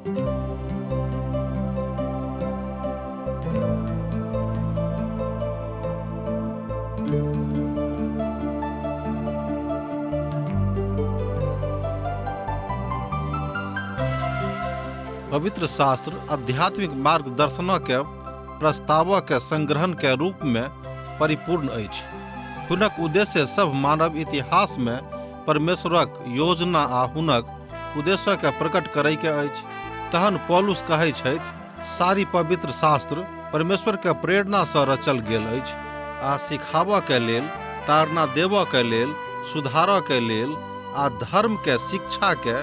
पवित्र शास्त्र आध्यात्मिक मार्गदर्शनक प्रस्तावक संग्रहण के रूप में परिपूर्ण अछि। हुनक उद्देश्य सभ मानव इतिहास में परमेश्वरक योजना आ हुनक उद्देश्य के प्रकट करय के अछि। तहन पौलुस कहै छथि, सारी पवित्र शास्त्र परमेश्वर के प्रेरणा सँ रचल गेल अछि आ सिखाबऽ के लेल, ताड़ना देबऽ के लेल, सुधारऽ के लेल आ धर्म के शिक्षा के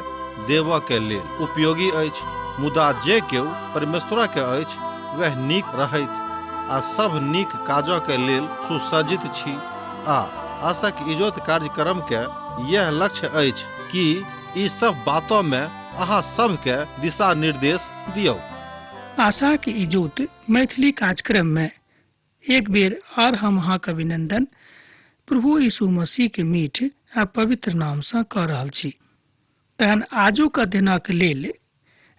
देबऽ के लेल उपयोगी अछि। मुदा जे केओ परमेश्वर के अछि वएह नीक रहथि आ सभ नीक काजऽ के लेल सुसज्जित छी। आ आशक इजोत कार्यक्रम के यैह लक्ष्य अछि कि ई सभ बातऽ मे अहाँ सभ के दिशा निर्देश दियौ। आशाक इजोत मैथिली कार्यक्रम में एक बेर आर हम अहाँक अभिनंदन प्रभु यीशु मसीह के मीठ आ पवित्र नाम सँ कऽ रहल छी। तहन आजुक अध्ययनक लेल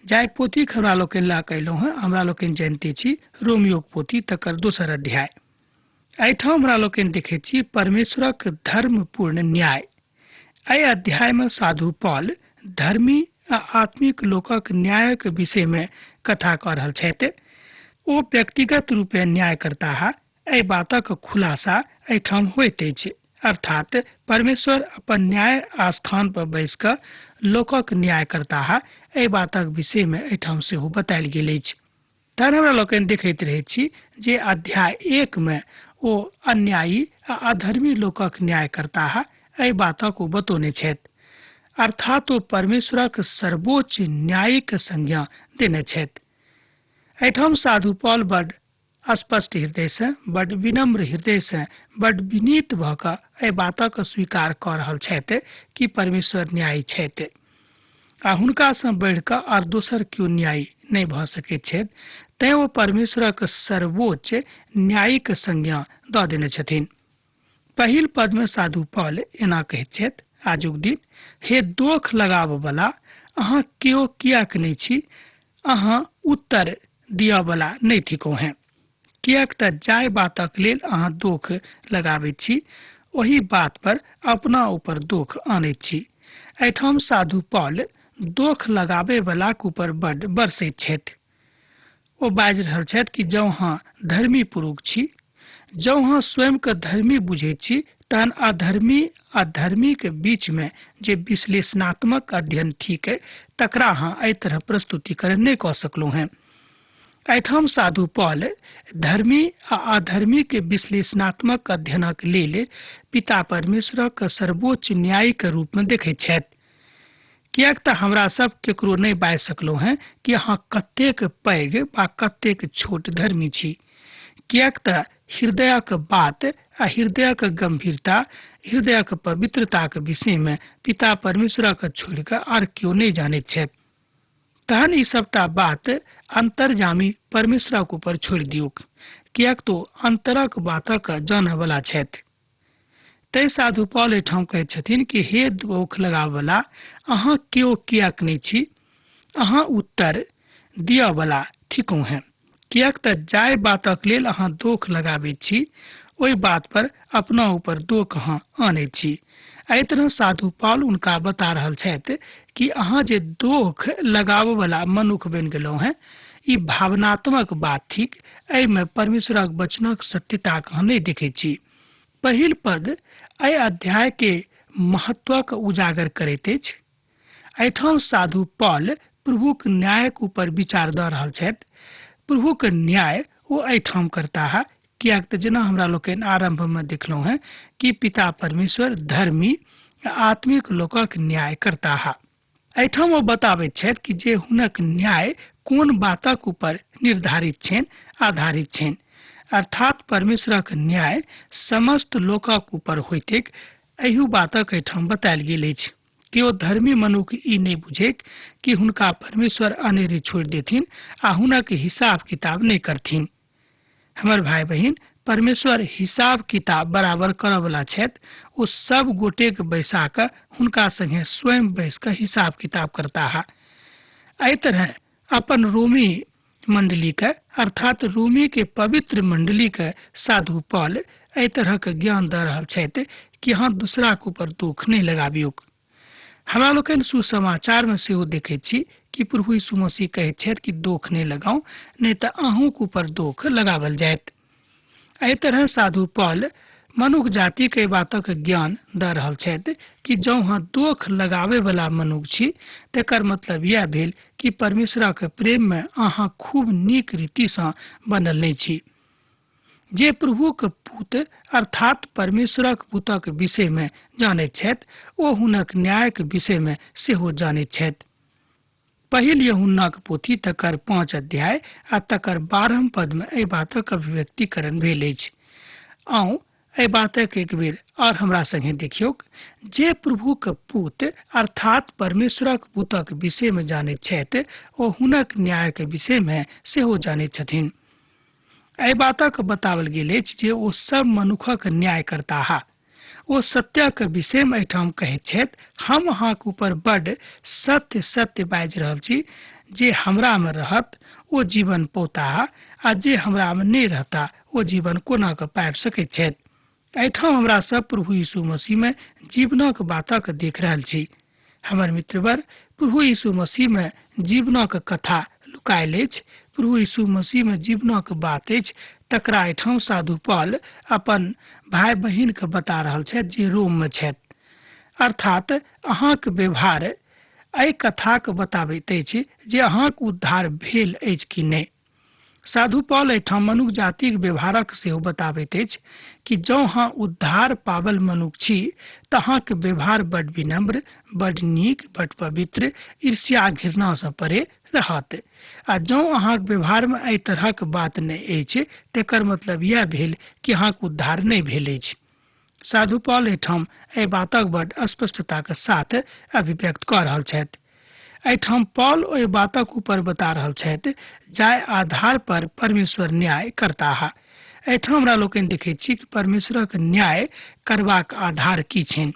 जाहि पोथीक हमरा लोकनि लऽ कऽ अयलहुँ हेँ, हमरा लोकनि जनिते छी रोमियोक पोथी, तकर दोसर अध्याय। एहिठाम हमरा लोकनि देखैत छी परमेश्वरक धर्मपूर्ण न्याय। एहि अध्यायमे साधु पॉल धर्मी आ आत्मिक लोकक न्यायक विषयमे कथा कऽ रहल छथि। ओ व्यक्तिगत रूपे न्याय करताह, एहि बातक खुलासा एहिठाम होइत अछि। अर्थात परमेश्वर अपन न्याय स्थान पर बैस कऽ लोकक न्याय करताह, एहि बातक विषयमे एहिठाम सेहो बतायल गेल अछि। तहन हमरा लोकनि देखैत रहैत छी जे अध्याय 1 मे ओ अन्यायी आ अधर्मी लोकक न्याय करताह, एहि बातक ओ बतौने छथि। अर्थात ओ परमेश्वरक सर्वोच्च न्यायिक संज्ञा देने छथि। एहिठाम साधु पॉल बड स्पष्ट हृदय सँ, बड विनम्र हृदय सँ, बड विनीत भऽ कऽ एहि बातक स्वीकार कऽ रहल छथि कि परमेश्वर न्यायी छथि आ हुनका सँ बढ़ि कऽ आर दोसर केओ न्यायी नहि भऽ सकैत छथि। तैं ओ परमेश्वरक सर्वोच्च न्यायिक संज्ञा दऽ देने छथिन। पहिल पद में साधु पॉल एना कहैत छथि, आजुक दिन हे दोख लगाबऽ बला, अहाँ केओ किएक नहि छी? अहाँ उत्तर दिअ बला नहि थिकहुँ हेँ। किएक तऽ जाहि बातक लेल अहाँ दोख लगाबैत छी, ओहि बात पर अपना ऊपर दोख आनैत छी। एहिठाम साधु पॉल दोख लगाबय बलाक ऊपर बड्ड बरसैत छथि। ओ बाजि रहल छथि कि जँ अहाँ धर्मी पुरुष छी, जँ अहाँ स्वयंके धर्मी बुझैत छी, तहन अधर्मी आ धर्मीके बीचमे जे विश्लेषणात्मक अध्ययन थिक तकरा अहाँ एहि तरह प्रस्तुतिकरण नहि कऽ सकलहुँ हेँ। एहिठाम साधु पॉल धर्मी आ अधर्मी के विश्लेषणात्मक अध्ययनक लेल पिता परमेश्वरक सर्वोच्च न्यायिक रूपमे देखैत छथि। किएक तऽ हमरा सब केकरो नहि बाजि सकलहुँ हेँ कि अहाँ कतेक पैघ वा कतेक छोट धर्मी छी। किएक तऽ हृदयक बात आ हृदयक गंभीरता, हृदयक पवित्रताक विषयमे पिता परमेश्वरक छोड़ि कऽ आर केओ नहि जानैत छथि। तहन ई सबटा बात अन्तर्यामी परमेश्वरक ऊपर छोड़ि दियौक, किएक तो अन्तरक बातक जानऽवला छथि। तै साधु पॉल एहिठाम कहैत छथिन कि हे दोख लगाबऽवला, अहाँ केओ किएक नहि छी? अहाँ उत्तर दिअऽवला थिकहुँ हेँ। किएक तऽ जाहि बातक लेल अहाँ दोख लगाबैत छी, ओहि बात पर अपना ऊपर दोख अहाँ आनैत छी। एहि तरह साधु पॉल हुनका बता रहल छथि कि अहाँ जे दोख लगाबऽवला मनुख बनि गेलहुँ हेँ, ई भावनात्मक बात थिक। एहिमे परमेश्वरक वचनक सत्यताक अहाँ नहि देखैत छी। पहिल पद एहि अध्याय के महत्वक उजागर करैत अछि। एहिठाम साधु पॉल प्रभुक न्यायक ऊपर विचार दऽ रहल छथि। प्रभुक न्याय ओ एहिठाम करताह, किएक तऽ जेना हमरा लोकनि आरम्भमे देखलहुँ हेँ कि पिता परमेश्वर धर्मी आत्मिक लोकक न्याय करताह। एहिठाम ओ बताबैत छथि कि जे हुनक न्याय कोन बातक ऊपर निर्धारित छनि, आधारित छनि। अर्थात परमेश्वरक न्याय समस्त लोकक ऊपर होइतैक, एहू बातक एहिठाम बतायल गेल अछि। केओ धर्मी मनुख ई नहि बुझैक कि हुनका परमेश्वर अनेरे छोड़ि देथिन आ हुनक हिसाब किताब नहि करथिन। हमर भाई बहिन, परमेश्वर हिसाब किताब बराबर करऽवला छथि। ओ सब गोटेक बैसा कऽ हुनका संगे स्वयं बैस कऽ हिसाब किताब करताह। एहि तरह अपन रोमी मंडली के अर्थात रोमी के पवित्र मंडली के साधु पॉल एहि तरहक ज्ञान दऽ रहल छथि कि अहाँ दूसराके ऊपर दोख नहि लगाबियौक। हमरा लोकनि सुसमाचार मे सेहो देखैत छी कि प्रभु यीशु मसीह कहैत छथि कि दोख नहि लगाउ, नहि तऽ अहूँके ऊपर दोख लगावल जायत। एहि तरह साधु पॉल मनुख जाति के बातक ज्ञान दऽ रहल छथि कि जँ अहाँ दोख लगाबै वाला मनुख छी तकर मतलब यैह भेल कि परमेश्वरक प्रेम मे अहाँ खूब नीक रीति सँ बनल नहि छी। जे प्रभुक पुत अर्थात परमेश्वरक पुतक विषय मे जानैत छथि ओ हुनक न्यायक विषय मे सेहो जानैत छथि। पहिल यूहन्नाक पोथी तकर 5 अध्याय आ तकर 12 पद मे एहि बातक अभिव्यक्तिकरण भेल अछि। आउ एहि बातक एक बेर और हमरा संगे देखियौक। जे प्रभुक पुत अर्थात परमेश्वरक पुतक विषय मे जानैत छथि ओ हुनक न्यायक विषय मे सेहो जानैत छथिन। एहि बातक बताओल गेल अछि जे ओ सब मनुखक न्याय करताह। ओ सत्यक विषयमे एहिठाम कहैत छथि, हम अहाँक ऊपर बड्ड सत्य सत्य बाजि रहल छी, जे हमरामे रहत ओ जीवन पौताह आ जे हमरामे नहि रहता ओ जीवन कोना कऽ पाबि सकैत छथि। एहिठाम हमरा सब प्रभु यीशु मसीहमे जीवनक बातक देख रहल छी। हमर मित्रवर, प्रभु यीशु मसीहमे जीवनक कथा लुकायल अछि। प्रभु यीशु मसीहमे जीवनक बात अछि, तकरा एहिठाम साधु पॉल अपन भाय बहिनके बता रहल छथि जे रोममे छथि। अर्थात अहाँक व्यवहार एहि कथाक बताबैत अछि जे अहाँक उद्धार भेल अछि कि नहि। साधु पॉल एहिठाम मनुख जातिक व्यवहारक सेहो बताबैत अछि कि जँ अहाँ उद्धार पाबल मनुख छी तऽ अहाँके व्यवहार बड विनम्र, बड नीक, बड पवित्र, ईर्ष्या घृणासँ परे रहत। आ जँ अहाँक व्यवहारमे एहि तरहक बात नहि अछि तेकर मतलब यैह भेल कि अहाँक उद्धार नहि भेल अछि। साधु पॉल एहिठाम एहि बातक बड स्पष्टताक साथ अभिव्यक्त कऽ रहल छथि। एहिठाम पॉल ओहि बातक ऊपर बता रहल छथि जाहि आधार पर परमेश्वर न्याय करताह। एहिठाम हमरा लोकनि देखैत छी कि परमेश्वरक न्याय करबाक आधार की छनि।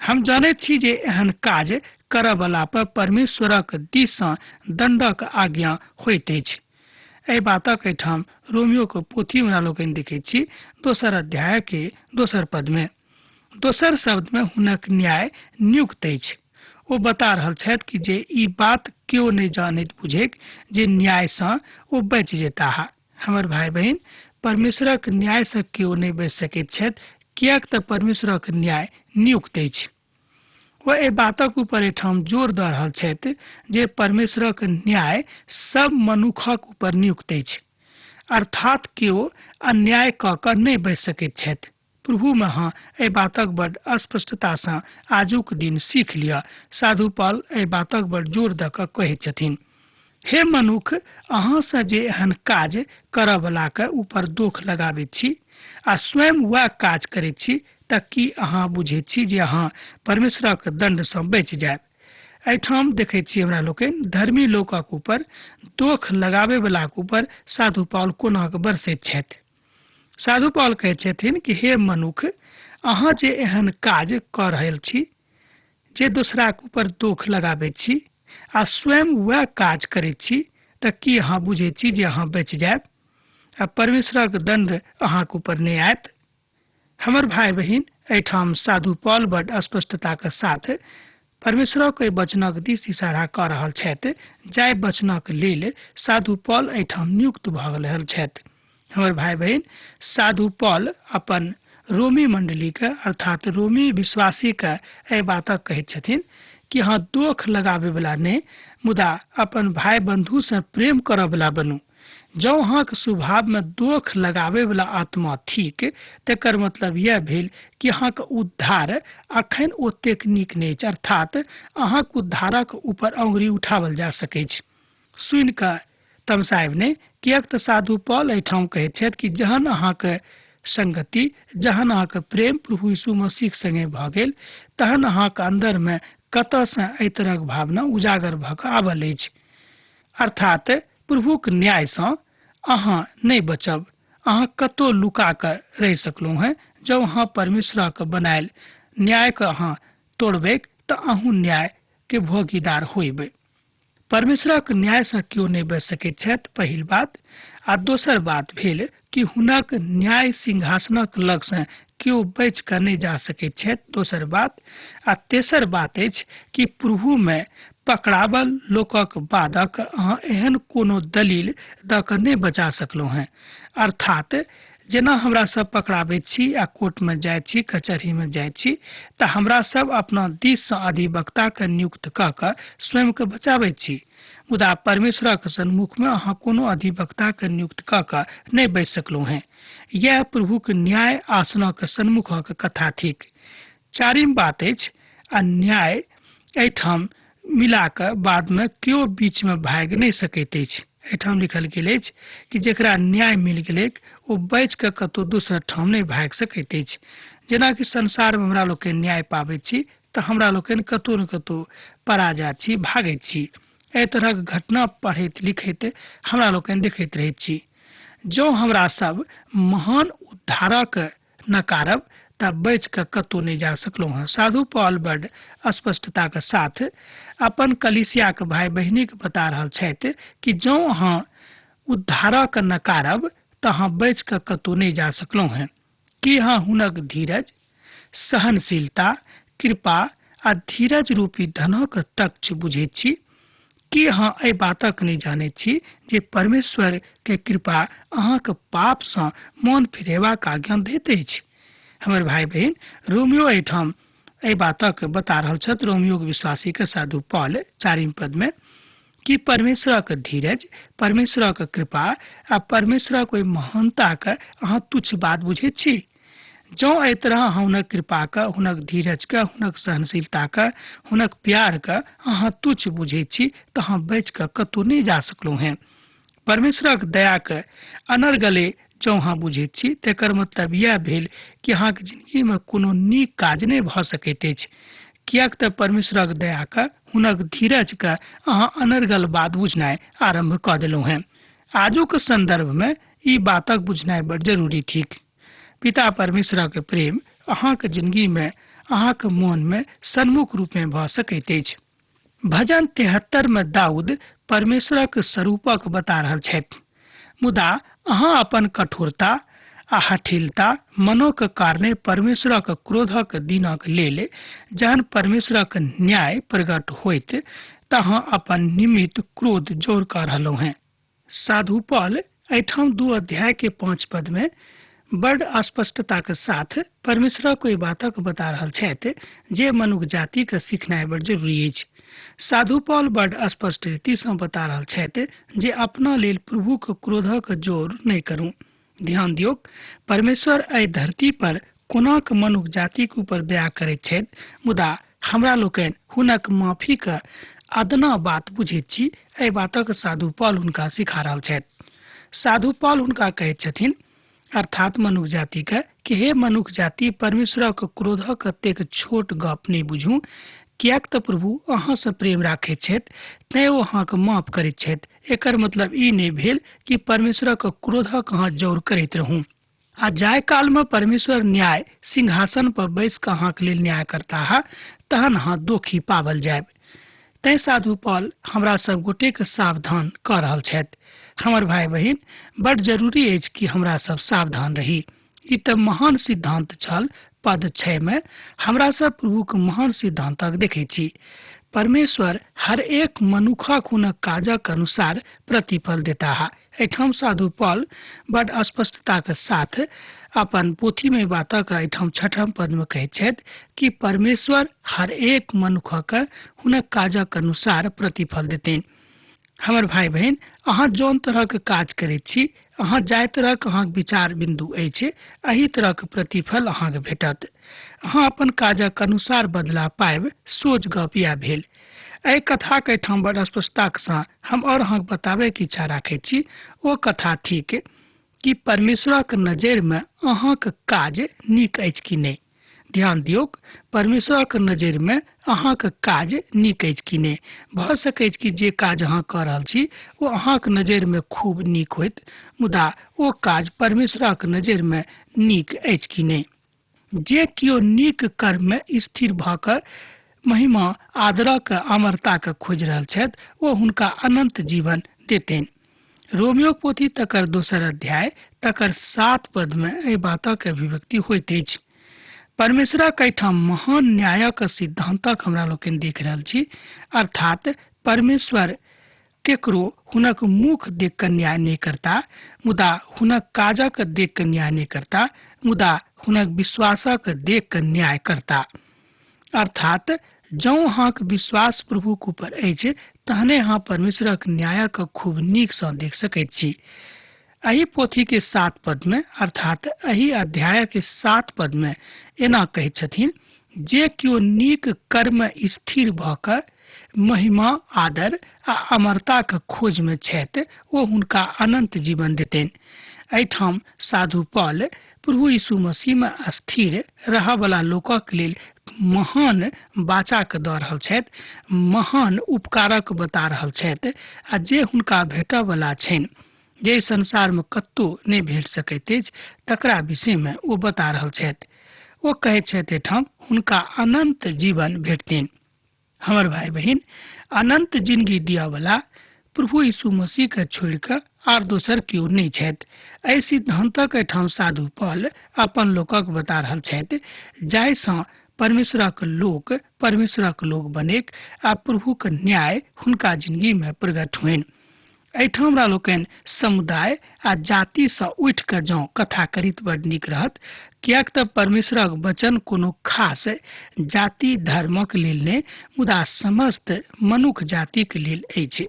हम जानैत छी जे एहन काज करऽवला पर परमेश्वरक दिस सँ दण्डक आज्ञा होइत अछि। एहि बातक एहिठाम रोमियोक पोथी हमरा लोकनि देखैत छी दोसर अध्याय के दोसर पद में। दोसर शब्द में हुनक न्याय नियुक्त अछि। ओ बता रहल छथि कि जे ई बात केओ नहि जानैत बुझैक जे न्याय सँ ओ बचि जेताह। हमर भाय बहिन, परमेश्वरक न्याय सँ केओ नहि बचि सकैत छथि, किएक तऽ परमेश्वरक न्याय नियुक्त अछि। ओ एहि बातक ऊपर एहिठाम जोर दऽ रहल छथि जे परमेश्वरक न्याय सब मनुखक ऊपर नियुक्त अछि, अर्थात केओ अन्याय कऽ कऽ नहि बचि सकैत छथि। प्रभुमे अहाँ एहि बातक बड स्पष्टतासँ आजुक दिन सीख लिअ। साधु पाल एहि बातक बड जोर दऽ कऽ कहैत छथिन, हे मनुख, अहाँसँ जे एहन काज करऽवलाके ऊपर दोख लगाबैत छी आ स्वयं वएह काज करैत छी, तऽ की अहाँ बुझैत छी जे अहाँ परमेश्वरक दण्डसँ बचि जायब? एहिठाम देखैत छी हमरा लोकनि धर्मी लोकक ऊपर दोख लगाबैवलाक ऊपर साधु पाल कोना कऽ बरसैत छथि। साधु पाल कहै छथिन कि हे मनुख, अहाँ जे एहन काज कऽ रहल छी, जे दोसराक ऊपर दोख लगाबैत छी आ स्वयं वएह काज करैत छी, तऽ की अहाँ बुझैत छी जे अहाँ बचि जायब आ परमेश्वरक दण्ड अहाँक ऊपर नहि आयत? हमर भाय बहिन, एहिठाम साधु पॉल बड स्पष्टताक साथ परमेश्वरक एहि वचनक दिस इशारा कऽ रहल छथि, जाहि वचनक लेल साधु पॉल एहिठाम नियुक्त भऽ रहल छथि। हमर भाय बहिन, साधु पॉल अपन रोमी मंडलीके अर्थात रोमी विश्वासीके एहि बातक कहैत छथिन कि अहाँ दोख लगाबैवला नहि, मुदा अपन भाय बंधुसँ प्रेम करऽवला बनू। जँ अहाँक स्वभावमे दोख लगाबैवला आत्मा थिक, तकर मतलब यैह भेल कि अहाँक उद्धार अखन ओतेक नीक नहि अछि, अर्थात अहाँक उद्धारक ऊपर अंगुरी उठाओल जा सकैछ। सुनि कऽ तमसायब नहि, किएक तऽ साधु पॉल एहिठाम कहैत छथि कि जहन अहाँक संगति, जहन अहाँक प्रेम प्रभु यीशु मसीहक संगे भऽ गेल, तहन अहाँक अन्दरमे कतऽसँ एहि तरहक भावना उजागर भऽ कऽ आबल अछि। अर्थात प्रभुक न्यायसँ अहाँ नहि बचब। अहाँ कतौ लुका कऽ रहि सकलहुँ हेँ, जँ अहाँ परमेश्वरक बनायल न्यायके अहाँ तोड़बैक तऽ अहूँ न्यायके भोगीदार होयबै। परमेश्वरक न्यायसँ केओ नहि बचि सकैत छथि, पहिल बात। आ दोसर बात भेल कि हुनक न्याय सिंहासनक लगसँ केओ बचि कऽ नहि जा सकैत छथि, दोसर बात। आ तेसर बात अछि कि प्रभुमे पकड़ावल लोकक बादक अहाँ एहन कोनो दलील दऽ कऽ नहि बचा सकलहुँ हेँ। अर्थात जेना हमरा सब पकड़ाबैत छी आ कोर्टमे जाइत छी, कचहरीमे जाइत छी, तऽ हमरा सब अपना दिससँ अधिवक्ताके नियुक्त कऽ कऽ स्वयंके बचाबैत छी। मुदा परमेश्वरक सन्मुखमे अहाँ कोनो अधिवक्ताके नियुक्त कऽ कऽ नहि बचि सकलहुँ हेँ। यैह प्रभुक न्याय आसनक सन्मुखक कथा थिक। चारिम बात अछि आ न्याय एहिठाम मिला कऽ बादमे केओ बीचमे भागि नहि सकैत अछि। एहिठाम लिखल गेल अछि कि जकरा न्याय मिल गेलैक ओ बचि कऽ कतहु दोसर ठाम नहि भागि सकैत अछि। जेनाकि संसारमे हमरा लोकनि न्याय पाबैत छी तऽ हमरा लोकनि कतहु ने कतहु परा जाइत छी, भागैत छी। एहि तरहक घटना पढ़ैत लिखैत हमरा लोकनि देखैत रहैत छी। जँ हमरा सब महान उद्धारक नकारब तऽ बचि कऽ कतहु नहि जा सकलहुँ हँ। साधु पॉल बड्ड स्पष्टताक साथ अपन कलीसियाक भाय बहिनीक बता रहल छथि कि जँ अहाँ उद्धारक नकारब तऽ अहाँ बचि कऽ कतहु नहि जा सकलहुँ हँ। की अहाँ हुनक धीरज, सहनशीलता, कृपा आ धीरज रूपी धनक तक्ष बुझैत छी? की अहाँ एहि बातक नहि जानैत छी जे परमेश्वर के कृपा अहाँक पाप सँ मन फिरेबाक आज्ञा दैत अछि? हमर भाई बहिन, रोमियो एहिठाम एहि बातक बता रहल छथि, रोमियोक विश्वासी के साधु पॉल चारिम पद में कि परमेश्वरक धीरज, परमेश्वरक कृपा आ परमेश्वरक ओहि महानताक अहाँ तुच्छ बात बुझैत छी? जँ एहि तरह अहाँ हुनक कृपाक, हुनक धीरजक, हुनक सहनशीलताक, हुनक प्यारक अहाँ तुच्छ बुझैत छी तऽ अहाँ बचि कऽ कतहु नहि जा सकलहुँ हेँ। परमेश्वरक दयाक अनर्गले जँ अहाँ बुझैत छी तेकर मतलब इएह भेल कि अहाँके जिन्दगीमे कोनो नीक काज नहि भऽ सकैत अछि, किएक तऽ परमेश्वरक दयाक, हुनक धीरजक अहाँ अनर्गल बात बुझनाइ आरम्भ कऽ देलहुँ हेँ। आजुक सन्दर्भमे ई बातक बुझनाइ बड़ जरूरी थिक। पिता परमेश्वरक प्रेम अहाँक जिन्दगीमे, अहाँक मोनमे सन्मुख रूपमे भऽ सकैत अछि। भजन 73 मे दाऊद परमेश्वरक स्वरूपक बता रहल छथि, मुदा अहाँ अपन कठोरता आ हठीलता मनोक कारणे परमेश्वरक क्रोधक दिनक लेल जहन परमेश्वरक न्याय प्रकट होइत तहाँ अपन निमित्त क्रोध जोर कऽ रहलहुँ हेँ। साधु पॉल एहिठाम 2 अध्याय के 5 पद में बड स्पष्टता के साथ परमेश्वरक ओहि बातक बता रहल छथि जे मनुख जाति के सीखनाइ बड जरूरी अछि। साधु पॉल बड स्पष्ट रीति सँ बता रहल छथि जे अपना लेल प्रभुक क्रोधक जोर नहि करू। ध्यान दियौक, परमेश्वर एहि धरती पर कोनाक मनुख जातिक ऊपर दया करैत छथि, मुदा हमरा लोकनि हुनक माफीक अदना बात बुझैत छी। एहि बातक साधु पॉल हुनका सिखा रहल छथि। साधु पॉल हुनका कहैत छथिन, अर्थात मनुख जातिके, कि हे मनुख जाति, परमेश्वरक क्रोधक एतेक छोट गप नहि बुझू, किएक तऽ प्रभु अहाँसँ प्रेम राखैत छथि, तैँ ओ अहाँके माफ करैत छथि। एकर मतलब ई नहि भेल कि परमेश्वरक क्रोधक अहाँ जौर करैत रहू। आ जाय काल में परमेश्वर न्याय सिंहासन पर बैस कऽ अहाँके लेल न्याय करताह, तहन अहाँ दोखी पावल जायब। तैँ साधु पॉल हमरा सब गोटेके सावधान कऽ रहल छथि। हमर भाई बहिन, बड जरूरी अछि कि हमरा सब सावधान रही। ई तऽ महान सिद्धांत छल। पद 6 में हमरा सब प्रभुक महान सिद्धांतक देखै छी। परमेश्वर हर एक मनुखक हुनक काजक अनुसार प्रतिफल देताह। एहिठाम साधु पॉल बड स्पष्टताक साथ अपन पोथीमे बातक एहिठाम 6 पदमे कहैत छथि कि परमेश्वर हर एक मनुखक हुनक काजक अनुसार प्रतिफल देतनि। हमर भाई बहिन, अहाँ जौन तरहक काज करैत छी, अहाँ जाहि तरहक अहाँक विचार बिन्दु अछि, एहि तरहक प्रतिफल अहाँके भेटत। अहाँ अपन काजक अनुसार बदला पाबि सोझ गप इएह भेल। एहि कथाके एहिठाम बड़ स्पष्टताक साथ हम आओर अहाँके बताबैके इच्छा राखैत छी। ओ कथा थिक कि परमेश्वरक नजरिमे अहाँक काज नीक अछि कि नहि। ध्यान दियौक, परमेश्वरक नजरिमे अहाँक काज नीक अछि कि नहि। भऽ सकैछ कि जे काज अहाँ कऽ रहल छी ओ अहाँक नजरिमे खूब नीक होइत, मुदा ओ काज परमेश्वरक नजरिमे नीक अछि कि नहि। जे केओ नीक कर्ममे स्थिर भऽ कऽ महिमा, आदरक, अमरताक खोजि रहल छथि, ओ हुनका अनंत जीवन देतनि। रोमियो पोथी तकर दोसर अध्याय तकर 7 पद में एहि बातक अभिव्यक्ति होइत अछि। परमेश्वरक एहिठाम महान न्यायक सिद्धांतक हमरा लोकनि देख रहल छी, अर्थात परमेश्वर केकरो हुनक मुख देख कऽ न्याय नहि करता, मुदा हुनक काजक देख कऽ न्याय नहि करता, मुदा हुनक विश्वासक देख कऽ न्याय करता। अर्थात जँ अहाँक विश्वास प्रभुक ऊपर अछि तहने अहाँ परमेश्वरक न्यायक खूब नीकसँ देख सकैत छी। एहि पोथी के 7 पद में, अर्थात एहि अध्याय के 7 पद में एना कहैत छथिन, जे केओ नीक कर्म स्थिर भऽ कऽ महिमा, आदर आ अमरताक खोज में छथि, ओ हुनका अनंत जीवन देतनि। एहिठाम साधु पॉल प्रभु यीशु मसीह में स्थिर रहऽवला लोकक लेल महान वाचाक दऽ रहल छथि, महान उपकारक बता रहल छथि, आ जे हुनका भेटऽवला छनि, जे संसार में कतहु नहि भेट सकैत अछि, तकरा विषय में ओ बता रहल छथि। ओ कहैत छथि एहिठाम हुनका अनंत जीवन भेटतनि। हमर भाई बहिन, अनंत जिंदगी दियावला प्रभु यीशु मसीह के छोड़ि कऽ आर दोसर केओ नहि छथि। एहि सिद्धांतक एहिठाम साधु पॉल अपन लोकक बता रहल छथि, जाहिसँ परमेश्वरक लोक परमेश्वरक लोक बनेक आ प्रभुक न्याय हुनका जिंदगी में प्रकट होइन। एहिठाम हमरा लोकनि समुदाय आ जातिसँ उठि कऽ जँ कथा करी तऽ बड्ड नीक रहत, किएक तऽ परमेश्वरक वचन कोनो खास जाति धर्मक लेल नहि, मुदा समस्त मनुख जातिक लेल अछि।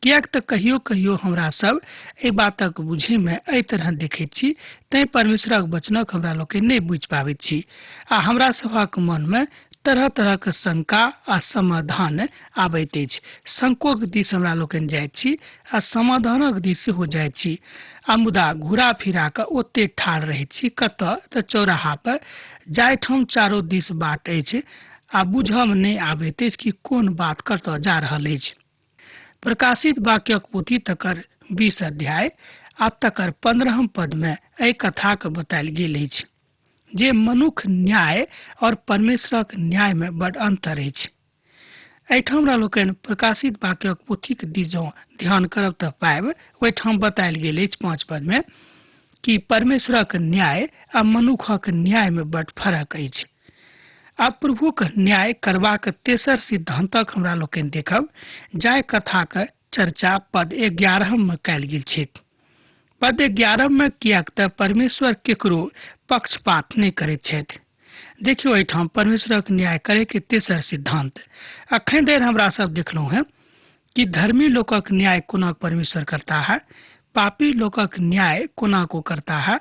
किएक तऽ कहियो कहियो हमरा सब एहि बातक बुझैमे एहि तरह देखैत छी, तैँ परमेश्वरक वचनक हमरा लोकनि नहि बुझि पाबैत छी आ हमरा सभक मनमे तरह तरहक शंका आ समाधान आबैत अछि। शंकोक दिस हमरा लोकनि जाइत छी आ समाधानक दिस सेहो जाइत छी, आ मुदा घुरा फिरा कऽ ओते ठाढ़ रहैत छी। कतऽ तऽ चौराहा पर, जाहिठाम चारो दिस बाट अछि आ बुझऽमे नहि आबैत अछि कि कोन बात कतऽ जा रहल अछि। प्रकाशित वाक्यक पोथी तकर 20 अध्याय आ तकर 15 पद में एहि कथाक बतायल गेल अछि जे मनुख न्याय और परमेश्वरक न्याय में बड अंतर अछि। एहिठाम हमरा लोकनि प्रकाशित वाक्यक पोथीक दिस जँ ध्यान करब तऽ पायब ओहिठाम बतायल गेल अछि 5 पद में कि परमेश्वरक न्याय आ मनुखक न्याय में बड फरक अछि। आब प्रभुक न्याय करबाक तेसर सिद्धांतक हमरा लोकनि देखब, जाहि कथाक चर्चा पद 11 में कयल गेल छैक। पद 11 में किएक तऽ परमेश्वर केकरो पक्षपात नहि करैत छथि। देखियौ एहिठाम परमेश्वरक न्याय करे के तेसर सिद्धांत। अखन धरि हमरा सब देखलहुँ हेँ कि धर्मी लोकक न्याय कोना परमेश्वर करता है, पापी लोकक न्याय कोना को करता है।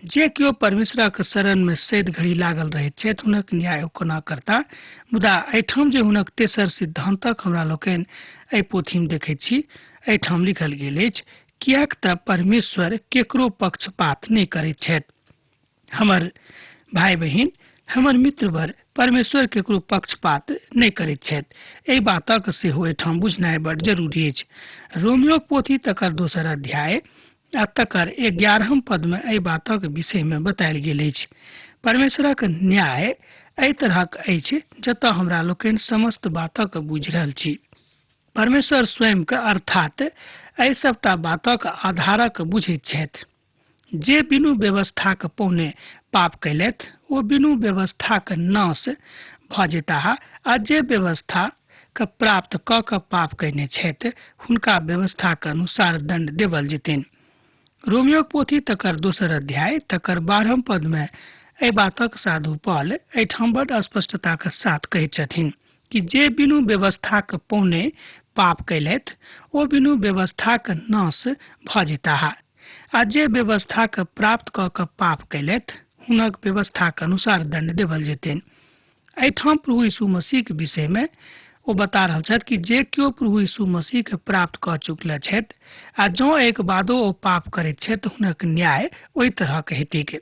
जे केओ परमेश्वरक शरण में सैद घड़ी लागल रहैत छथि हुनक न्याय ओ कोना करता। मुदा एहिठाम जे हुनक तेसर सिद्धांतक हमरा लोकनि एहि पोथीमे देखैत छी, एहिठाम लिखल गेल अछि किएक तऽ परमेश्वर केकरो पक्षपात नहि करैत छथि। हमर भाई बहिन, हमर मित्रवर, परमेश्वर केकरो पक्षपात नहि करैत छथि, एहि बातक सेहो एहिठाम बुझनाइ बड जरूरी अछि। रोमियोक पोथी तकर दोसर अध्याय आ तकर 11 पद में एहि बातक विषय में बतायल गेल अछि। परमेश्वरक न्याय एहि तरहक अछि जतऽ हमरा लोकनि समस्त बातक बुझि रहल छी। परमेश्वर स्वयं के अर्थात एहि सबटा बातक आधारक बुझैत छथि। जे बिनु व्यवस्थाक पौने पाप कयलथि ओ बिनु व्यवस्थाक नाश भऽ जेताह, आ जे व्यवस्था के प्राप्त कऽ कऽ पाप कयने छथि हुनका व्यवस्थाक अनुसार दंड देवल जेतनि। रोमियोक पोथी तकर दोसर अध्याय तकर 12 पद में एहि बातक साधु पॉल एहिठाम बड स्पष्टताक साथ कहैत छथिन कि जे बिनु व्यवस्थाक पौने पाप कयलथि ओ बिनु व्यवस्थाक नाश भऽ जेताह, आ जे व्यवस्थाक प्राप्त कऽ कऽ पाप कयलथि हुनक व्यवस्थाक अनुसार दंड देवल जेतनि। एहिठाम प्रभु यीशु मसीहके विषयमे ओ बता रहल छथि कि जे केओ प्रभु यीशु मसीहके प्राप्त कऽ चुकल छथि आ जँ एक बादो ओ पाप करैत छथि हुनक न्याय ओहि तरहक हेतैक।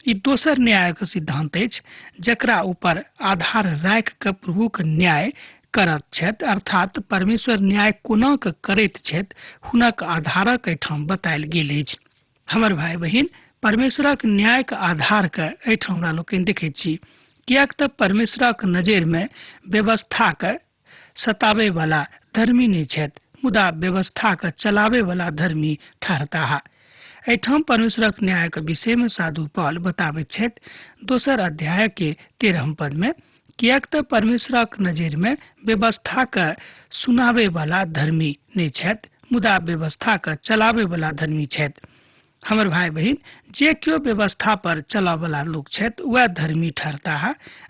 ई दोसर न्यायक सिद्धांत अछि जकरा ऊपर आधार राखि कऽ प्रभुक न्याय करत छथि, अर्थात परमेश्वर न्याय कोना कऽ करैत छथि हुनक आधारक एहिठाम बतायल गेल अछि। हमर भाई बहिन, परमेश्वरक न्यायक आधार के एहिठाम हमरा लोकनि देखैत छी। किएक तऽ परमेश्वरक नजरिमे व्यवस्थाके सताबैवला धर्मी नहि छथि, मुदा व्यवस्थाके चलाबैवला धर्मी ठहरताह। एहिठाम परमेश्वरक न्यायक विषयमे साधु पॉल बताबैत छथि दोसर अध्यायके 13 पदमे, किएक तऽ परमेश्वरक नजरिमे व्यवस्थाके सुनाबैवला धर्मी नहि छथि, मुदा व्यवस्थाके चलाबैवला धर्मी छथि। हमर भाइ बहिन, जे केओ व्यवस्था पर चलऽवला लोक छथि वएह धर्मी ठहरताह,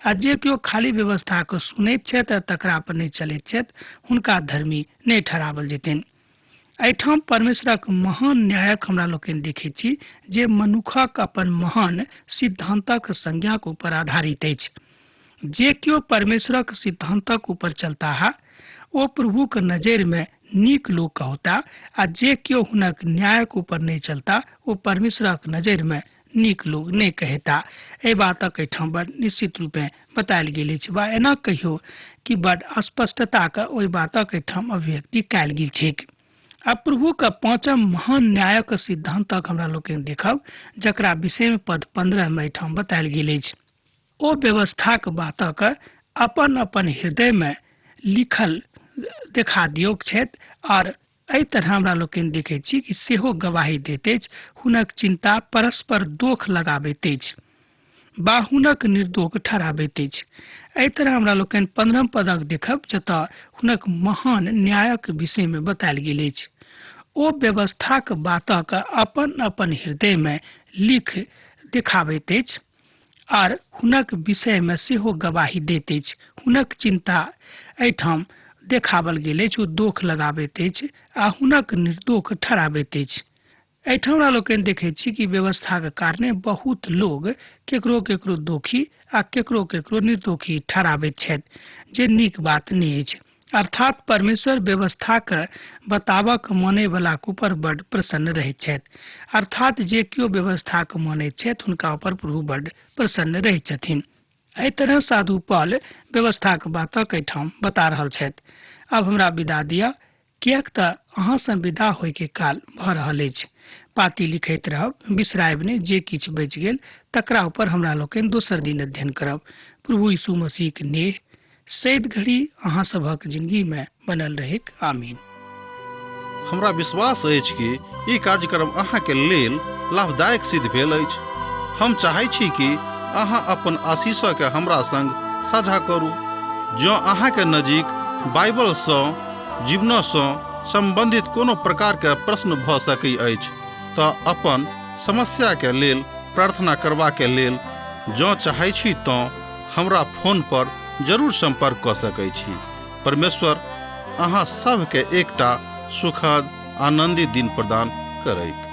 आ जे केओ खाली व्यवस्थाके सुनैत छथि आ तकरा पर नहि चलैत छथि हुनका धर्मी नहि ठहरावल जेतनि। एहिठाम परमेश्वरक महान न्यायक हमरा लोकनि देखैत छी जे मनुखक अपन महान सिद्धान्तक संज्ञाक ऊपर आधारित अछि। जे केओ परमेश्वरक सिद्धान्तक ऊपर चलताह ओ प्रभुक नजरिमे नीक लोक कहौता, आ जे केओ हुनक न्यायक ऊपर नहि चलता ओ परमेश्वरक नजरिमे नीक लोक नहि कहेता। एहि बातक एहिठाम बड़ निश्चित रूपेँ बतायल गेल अछि, वा एना कहियो कि बड़ स्पष्टताक ओहि बातक एहिठाम अभिव्यक्ति कयल गेल छैक। आ प्रभुक पाँचम महान न्यायक सिद्धान्तक हमरा लोकनि देखब, जकरा विषयमे पद 15 मे एहिठाम बतायल गेल अछि। ओ व्यवस्थाक बातक अपन अपन हृदयमे लिखल देखा दियौक छथि, आओर एहि तरह हमरा लोकनि देखैत छी कि सेहो गवाही दैत अछि, हुनक चिन्ता परस्पर दोख लगाबैत अछि बा हुनक निर्दोष ठहराबैत अछि। एहि तरह हमरा लोकनि 15 पदक देखब जतऽ हुनक महान न्यायक विषयमे बतायल गेल अछि। ओ व्यवस्थाक बातक अपन अपन हृदयमे लिख देखाबैत अछि आर हुनक विषयमे सेहो गवाही दैत अछि। हुनक चिन्ता एहिठाम देखावल गेल अछि, ओ दोख लगाबैत अछि आ हुनक निर्दोष ठहराबैत अछि। एहिठाम हमरा लोकनि देखैत छी कि व्यवस्थाक कारणे बहुत लोग केकरो केकरो दोखी आ केकरो केकरो निर्दोषी ठहराबैत छथि, जे नीक बात नहि अछि। अर्थात परमेश्वर व्यवस्थाके बताबक मानैवलाक ऊपर बड्ड प्रसन्न रहैत छथि। अर्थात जे केओ व्यवस्थाके मानैत छथि हुनका ऊपर प्रभु बड्ड प्रसन्न रहैत छथिन। एहि तरह साधु पॉल व्यवस्थाक बातक एहिठाम बता रहल छथि। आब हमरा विदा दिअ, किएक तऽ अहाँसँ विदा होइके काल भऽ रहल अछि। पाती लिखैत रहब, बिसरायब नहि, जे किछु बचि गेल तकरा ऊपर हमरा लोकनि दोसर दिन अध्ययन करब। प्रभु यीशु मसीहक नेह सैद घड़ी अहाँ सभक जिंदगी में बनल रहैक। आमीन। हमरा विश्वास अछि कि ई कार्यक्रम अहाँके लेल लाभदायक सिद्ध भेल अछि। हम चाहै छी कि अहाँ अपन आशीषके हमरा संग साझा करू। जँ अहाँके नजीक बाइबलसँ जीवनसँ सम्बन्धित कोनो प्रकारके प्रश्न भऽ सकै अछि तऽ अपन समस्याके लेल प्रार्थना करबाके लेल जँ चाहै छी तँ हमरा फोन पर जरूर संपर्क कऽ सकै छी। परमेश्वर अहाँ सभके एकटा सुखद आनंदित दिन प्रदान करैक।